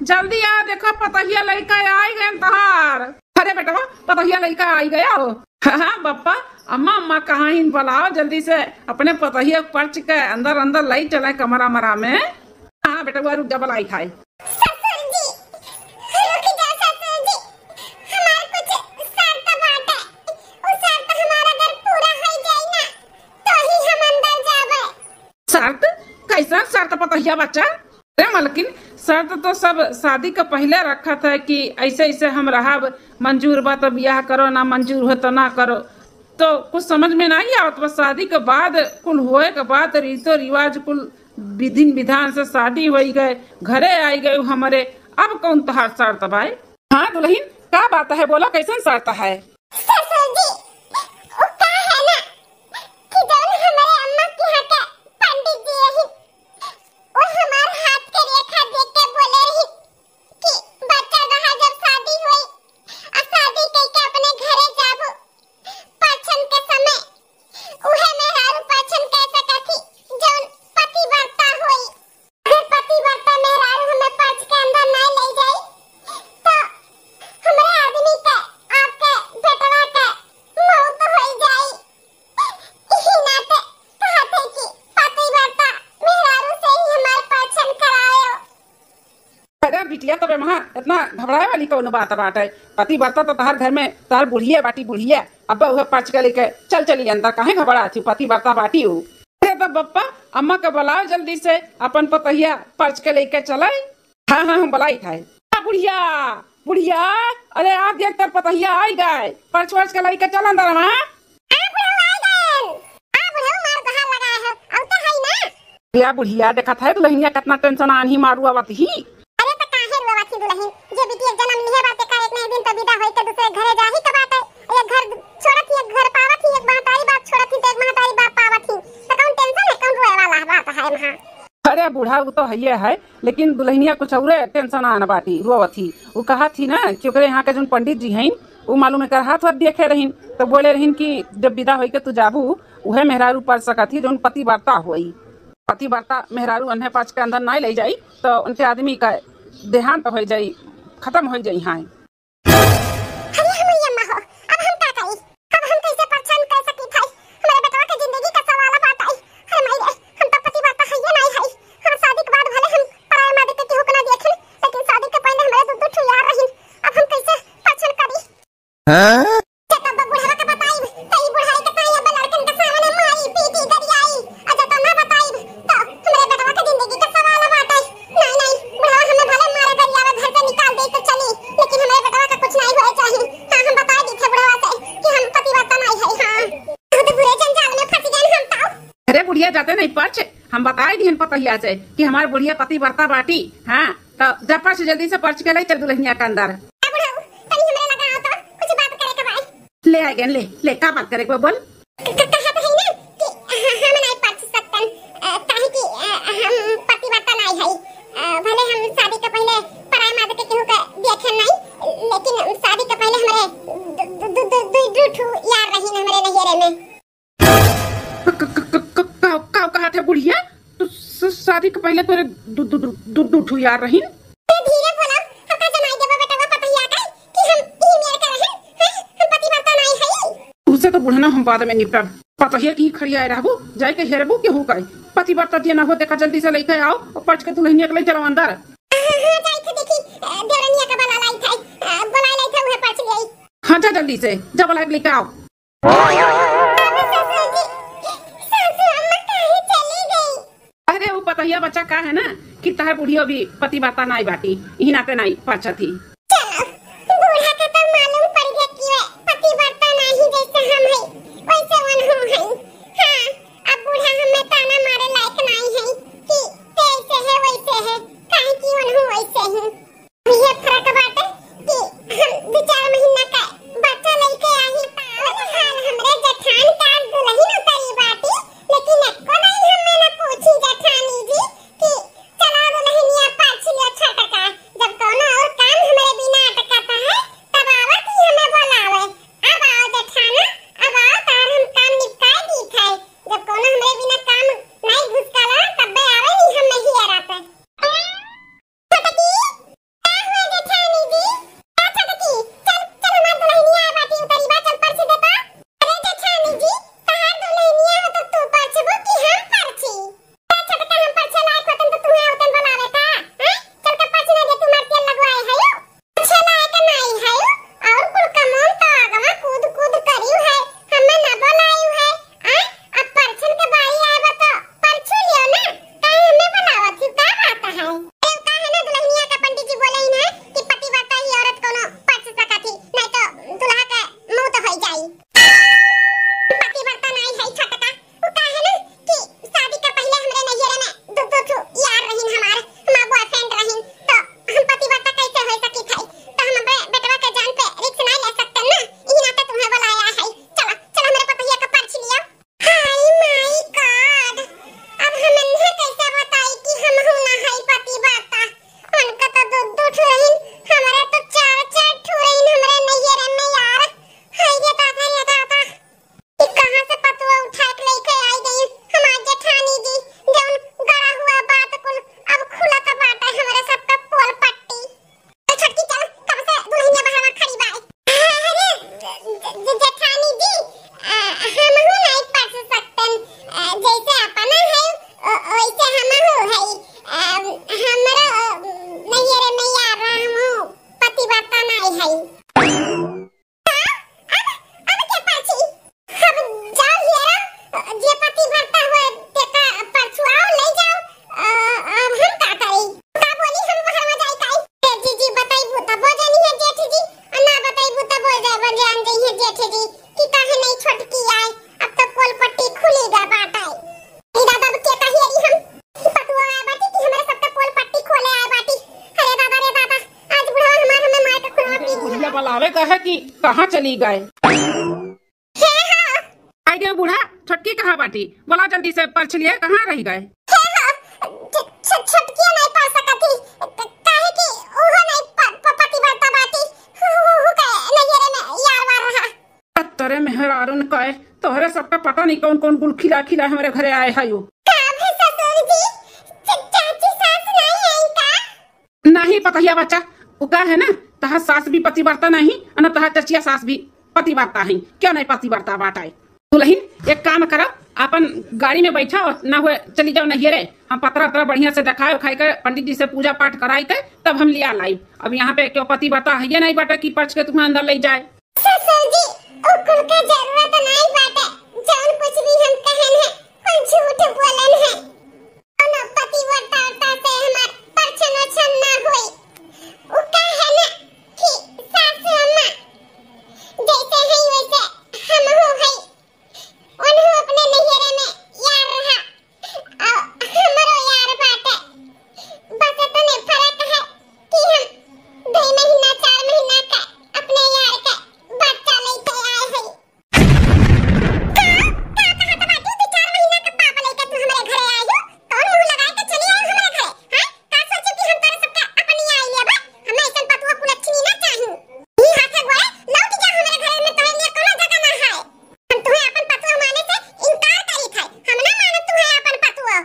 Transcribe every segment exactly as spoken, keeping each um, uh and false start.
जल्दी आ, देखा पतहिया लइका आई गए तहार। अरे बेटवा, पतहिया लइका आई गया हो। हाँ, हाँ, बप्पा, अम्मा, अम्मा कहाँ इन, बुलाओ जल्दी से अपने पतहिया पर्च के अंदर, अंदर लई चले कमरा मरा में। हाँ बेटवा, रुक जा, बुलाई थाई। ससुर जी, रुक जा ससुर जी, हमार कुछ शर्त बाटे। उ शर्त हमार अगर पूरा हो जाई ना, तो ही हम अंदर जाबे। शर्त? कैसा शर्त पतहिया बच्चा? अरे मलकिन, शर्त तो सब शादी के पहले रखत है कि ऐसे ऐसे हम रहब, मंजूर बा तो बियाह करो, ना मंजूर हो तो ना करो। तो कुछ समझ में नहीं आवत बा। शादी के बाद, कुल होए के बाद, रीतो रिवाज कुल विधि विधान से शादी होई गए, घरे आई गए हमरे। अब कौन तोहार शर्त बाय? हाँ दुल्हन, का बात है, बोला कैसन शर्त है? ससुर जी, उ का है ना कि जौन हमरे अम्मा के यहाँ के पंडित जी रही, वो हमार हाथ के रेखा देख के बोले रही कि बच्चा रहा जब शादी होई, आ शादी कइके अपने घरे जाबू, पाछन के समय उहे मेहरारू पाछन कह सकत ही जौन पतिव्रता होई। अगर पतिव्रता मेहरारू हमें पाछ के अंदर ना ले जाई, तो हमरे आदमी के, आपके बेटवा के मौत होई जाई। इही नाते कहत है कि पतिव्रता मेहरारू से ही हमार पाछन करायो। अरे बिटिया, तबे महा इतना घबराए वाली कौन बात बाटे? पतिव्रता तो तहार घर में तहार बुढ़िया बाटी, बुढ़िया। अब वह पर्च के लेके चल चली अंदर, काहे घबरात ही? पतिव्रता बाटी हो। अरे तो बप्पा, अम्मा के बुलाओ जल्दी से, अपन पतहिया पर्च के लेके चले। हाँ, हाँ, हम बुलाई था। आ बुढ़िया, बुढ़िया, अरे आ देख, तोर पतहिया आई गए, पर्च वर्च के लेके चल अंदर। हाँ, आ बुढ़ऊ आ गए। आ बुढ़ऊ मार गोहार लगाए हो, औते है ना। या बुढ़िया, देखत है दुल्हनिया कितना टेंशन आन ही मारू आवत ही। अरे तो काहे रोवत ही दुल्हन? जे बिटिया जन्म लिहे बाटे का एक ना एक दिन तो विदा होई के दूसरे घरे जाही के बाटे। एक घर छोड़त ही, एक घर पावत ही, एक महतारी बाप छोड़त ही तो एक महतारी बाप पावत ही। तो कौन टेंशन है, कौन रोए वाला बात है वहाँ? अरे बूढ़ा, वो तो हइये है, लेकिन दुल्हनिया कुछ औरे टेंशन आन बाटी, रोवत ही। वो कहत ही ना कि ओकरे यहाँ के जोन पंडित जी हैं, वो मालूम एकर हाथ वाथ देखे रहीन, तो बोले रहीन कि जब विदा होई के तू जाबू, उहे मेहरारू पर्च सकत ही जोन पतिव्रता होई। पतिव्रता मेहरारू अन्हे पर्च के अंदर नाई ले जाई, तो उनके आदमी का देहांत हो जाई, खत्म हो जाई। हाँ। अरे हमरी अम्मा हो, अब हम का करी? अब हम कैसे पर्चन कर सकी थाई? हमारे बेटवा के जिंदगी का सवाल बात आई। अरे माई रे, हम तो पतिव्रता हइये नाई हई। हाँ, शादी के बाद भले हम पराया मर्द के केहू के ना देखेन, लेकिन शादी के पहले हमारे दू दू ठो यार रहिन। अब हम कैसे पर्चन करी? हाँ? जब बुढ़वा के बताइब, त ई बुढ़ाई के ताई अब लड़कन के सामने मारी, पीटी, गरियाई। आ जब ना बताइब, त हमरे बेटवा के जिंदगी के सवाल बाटे। नहीं, नहीं, बुढ़वा हमें भले मारे गरियावे, घर से निकाल दे तो चली, लेकिन हमरे बेटवा का कुछ नहीं होए चाही। हाँ, हम बताई दी थे बुढ़वा से कि हम पतिव्रता नहीं है। हाँ, बहुत बुरे जंजाल में फंस गए हम तो। अरे बुढ़िया, जाते नहीं पर्च, हम बताई दिहन पतहिया से कि हमार बुढ़िया पतिव्रता बाटी। हाँ, तो जा पर्च जल्दी से पर्च के ले चल दुल्हनिया के अंदर। ए बुढ़ऊ, तनी हमरे लगा आओ तो, कुछ बात करे के बा। ले आ गए, ले, ले, का बात करे के बा, बोल। क-, क-, कहत है ना कि ह-, हम नहीं पर्च सकतन, अ, काहे कि, अ, हम पतिव्रता नहीं है। अ, भले हम शादी के पहले पराया मर्द के केहू के देखे नहीं, लेकिन शादी के पहले हमरे दु-, दु-, दु-, दु-, दु-, दू ठू यार रहीन हमरे नैहरे में। क-, क-, क-, क-, का, का कहत है बुढ़िया? तू स-, शादी के पहले तोरे दू, दू, दू, दू, दू ठू यार रहीन? ए, धीरे बोला, हम का जनाई देबो बेटवा पतहिया के कि हम ई मेर के रहे, हैं? हम पतिव्रता नाई हई। उसे तो बुढ़ना हम बाद में निपटब। पतहिया की खड़ियाए रहबू, जाए के हेरबू केहू का। पतिव्रता जे ना हो, देखा जल्दी से लेके आओ और पर्च के दुल्हनिया के ले चलो अंदर। हाँ, हाँ, जाई थे देखी, अ, देवरनिया का बुला लाई थे, अ, बुला लाई थे, उहे पर्च ले आई। हाँ, जा जल्दी से, जा बुला के लेके आओ। अरे ससुर जी, सासू अम्मा काहे चली गई? अरे, वो पतहिया बच्चा का है ना कि तहार बुढ़ियो भी पतिव्रता नाई बाटी, इही नाते नाई परछत ही। चलो, बूढ़ा के तो मालूम पड़ गया कि वे पतिव्रता नाई जैसे हम है, वैसे वनहु है। हाँ, अब बूढ़ा हमें ताना मारे लायक नाई है कि ते ऐसे है, वैसे है, काहे कि वनहु वैसे ही। इहे फर्क बाटे कि हम दू चार महीना का बच्चा लइके आही, पावत हाल हमरे जेठान का दुल्हन उतरी बाटी, लेकिन एको दाई हमें न पूछी जेठानी जी कि चला दुल्हनिया पाछ लिया छटका। जब कौनो और काम हमरे बिना अटकत है, तब आवत ही हमें बोलावे। अब आओ जेठाना, अब आओ, तार हम काम निपटाए दीत है। जब कौनो हमरे बिना काम नहीं घुसकाला, तब्बे आवे नी हम नहीं आ रहते। छोटकी, कहे कि कहाँ चली गए? हे हो। आई गे बूढ़ा, छोटकी कहाँ बाटी? बोला जल्दी से, परछ लिए कहाँ रहि गए? हे हो, छ-, छ-, छोटकियो नहीं पढ़ सकत ही, क-, काहे कि उहो नहीं प-, प-, पतिव्रता बाटी, हु, हु, हु के नैहरे में यार वार रहा। अब तोरे मेहरारून कहे, तोहरे सबका पता नहीं कौन कौन गुल खिला खिला हमरे घरे आए है यू। का भे ससुर जी, च-, चाची सास नहीं आई का? नहीं पतहिया बच्चा, उ का है ना, तहार सास भी पतिव्रता नहीं, और न तहार चचिया सास भी पतिव्रता है। क्यों नहीं पतिव्रता बाटाए? दुल्हन, एक काम करो, अपन गाड़ी में बैठा और ना हुए चली जाओ नैहरे। हम पतरा उतरा बढ़िया से देखाए उखाए के पंडित जी से पूजा पाठ कराई के तब हम लिया लाई। अब यहाँ पे क्यों पतिव्रता है ये नहीं बाटा कि परछ के तुम्हें अंदर ले जाए। ससुर जी, उ कुल के जरूरत नहीं बाटे, जौन कुछ भी हम कहन है, कुल झूठ बोलन है। कोनो पतिव्रता से हमार परछन ओछन ना होई। उ का है ना कि सासु अम्मा जैसे है वैसे हमहू है। उनहू अपने नैहरे में यार रहा, और हमरो यार बाटे। बस इतने फर्क है कि हम दो महीना, चार महीना का अपने यार के बच्चा लेके आए हैं। का, का कहत बाटू? दू चार महीना के पाप लेके तू हमरे घरे आयू? कौन मुंह लगाए के चली आयू हमरे घरे? हैं? का सोचू कि हम तोरे सबके अपनी आई लेबे? हमें ऐसन पतुआ कुलच्छनी ना चाही। ई हाथे गोड़े लौट जा, हमरे घरे में तोरे लिए कोनो जगह ना है। हम तुहे अपन पतुआ माने से इनकार करी थे। हम ना मानब तुहे अपन पतुआ।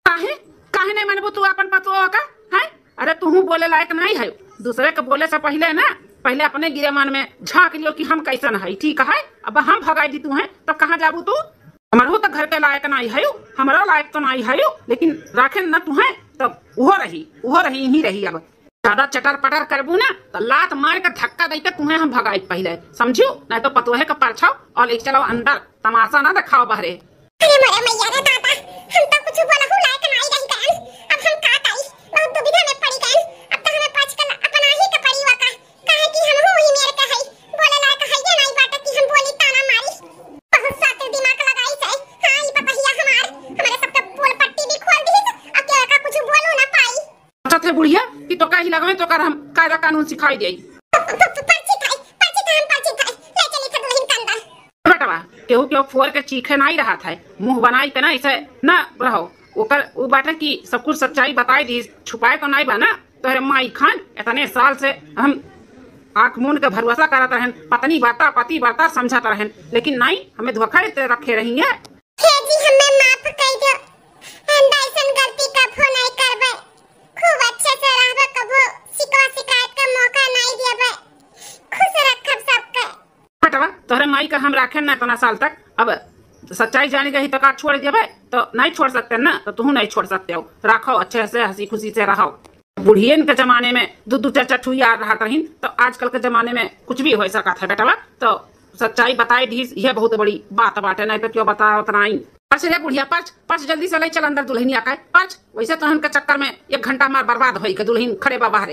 काहे? काहे नहीं मानबू तू अपन पतुआ का? हैं? अरे, तुहू बोले लायक नहीं है। दूसरे के बोले से पहिले ना, पहिले अपने गिरे मन में झांक लियो कि हम कैसन है, ठीक है? अब हम भगाई दी तुहे, तब कहाँ जाबू तू? हमरहू तो घर के लायक नहीं है, हमरो लायक तो नहीं है, लेकिन राखेन ना तुहे, तब उहो रही, उहो रही, यहीं रही। अब ज्यादा चटर पटर करबू ना, तो लात मार के धक्का दे के तुहे हम भगाई पहिले, समझू? नहीं तो पतोहे के परछाओ और ले चलो अंदर, तमाशा ना दिखाओ बहरे। अरे मोरे मैया रे दादा, हम तो कुछ बोलहु लायक नाई रहि गएन। अब हम का करी? बहुत दुविधा में पड़ि गएन। अब तो हमें परछ के अपनाही के पड़ी वका। काहे कि हमहू वही मेर के हई। बोले लायक हइये नाई बाटे कि हम बोली ताना मारी। बहुत सातिर दिमाग लगाई से। हाँ, ई पतहिया हमार, हमरे सबके पोल पट्टी भी खोल दिहिस। अब केहू का कुछ बोलू ना पाई। अच्छा थे बुढ़िया कि तोका ही लगवे, तोका हम कायदा कानून सिखाई देई। प-, प-, प-, परछी थाई, परछी थाई, हम परछी थाई। ले चली थे दुल्हन के अंदर। बेटवा, केहू केहू फोर के चीखे नाई रहत है, मुंह बनाई के ना ऐसे ना रहो। ओकर उ बाटे कि सब कुछ सच्चाई बताई दी, छुपाए तो नाई बा ना। तोहरे माई खान इतने साल से हम आँख मूंद के भरोसा करत रहन, पत्नी बरता, पति बरता समझत रहन, लेकिन नाई, हमें धोखा देते रखे रही है। हे जी, हमें माफ कर दो, आइंदा ऐसन गलती कभो नाई करबे। खूब अच्छे से रहबे, कभो शिकवा शिकायत का मौका नाई देबे। खुश रखब सबके। बेटवा, तोहरे माई का हम राखेन ना इतना साल तक। अब सच्चाई जानी गई तो का छोड़ देबे? तो नहीं छोड़ सकते ना, तो तुहू नहीं छोड़ सकते हो। राखो अच्छे से, हंसी खुशी से रहो। बुढ़ियन के जमाने में दू दू चार चार ठू यार रहत रहीन, तो आजकल के जमाने में कुछ भी हो सकत है बेटवा। तो सच्चाई बताई दीस, यह बहुत बड़ी बात बाटे, नहीं तो क्यों बतावत नाई। परछ रे बुढ़िया, परछ, परछ जल्दी से ले चल अंदर दुल्हनिया का, परछ। वैसे तो हमके चक्कर में एक घंटा हमार बर्बाद होई के दुल्हन खड़े बा बाहरे।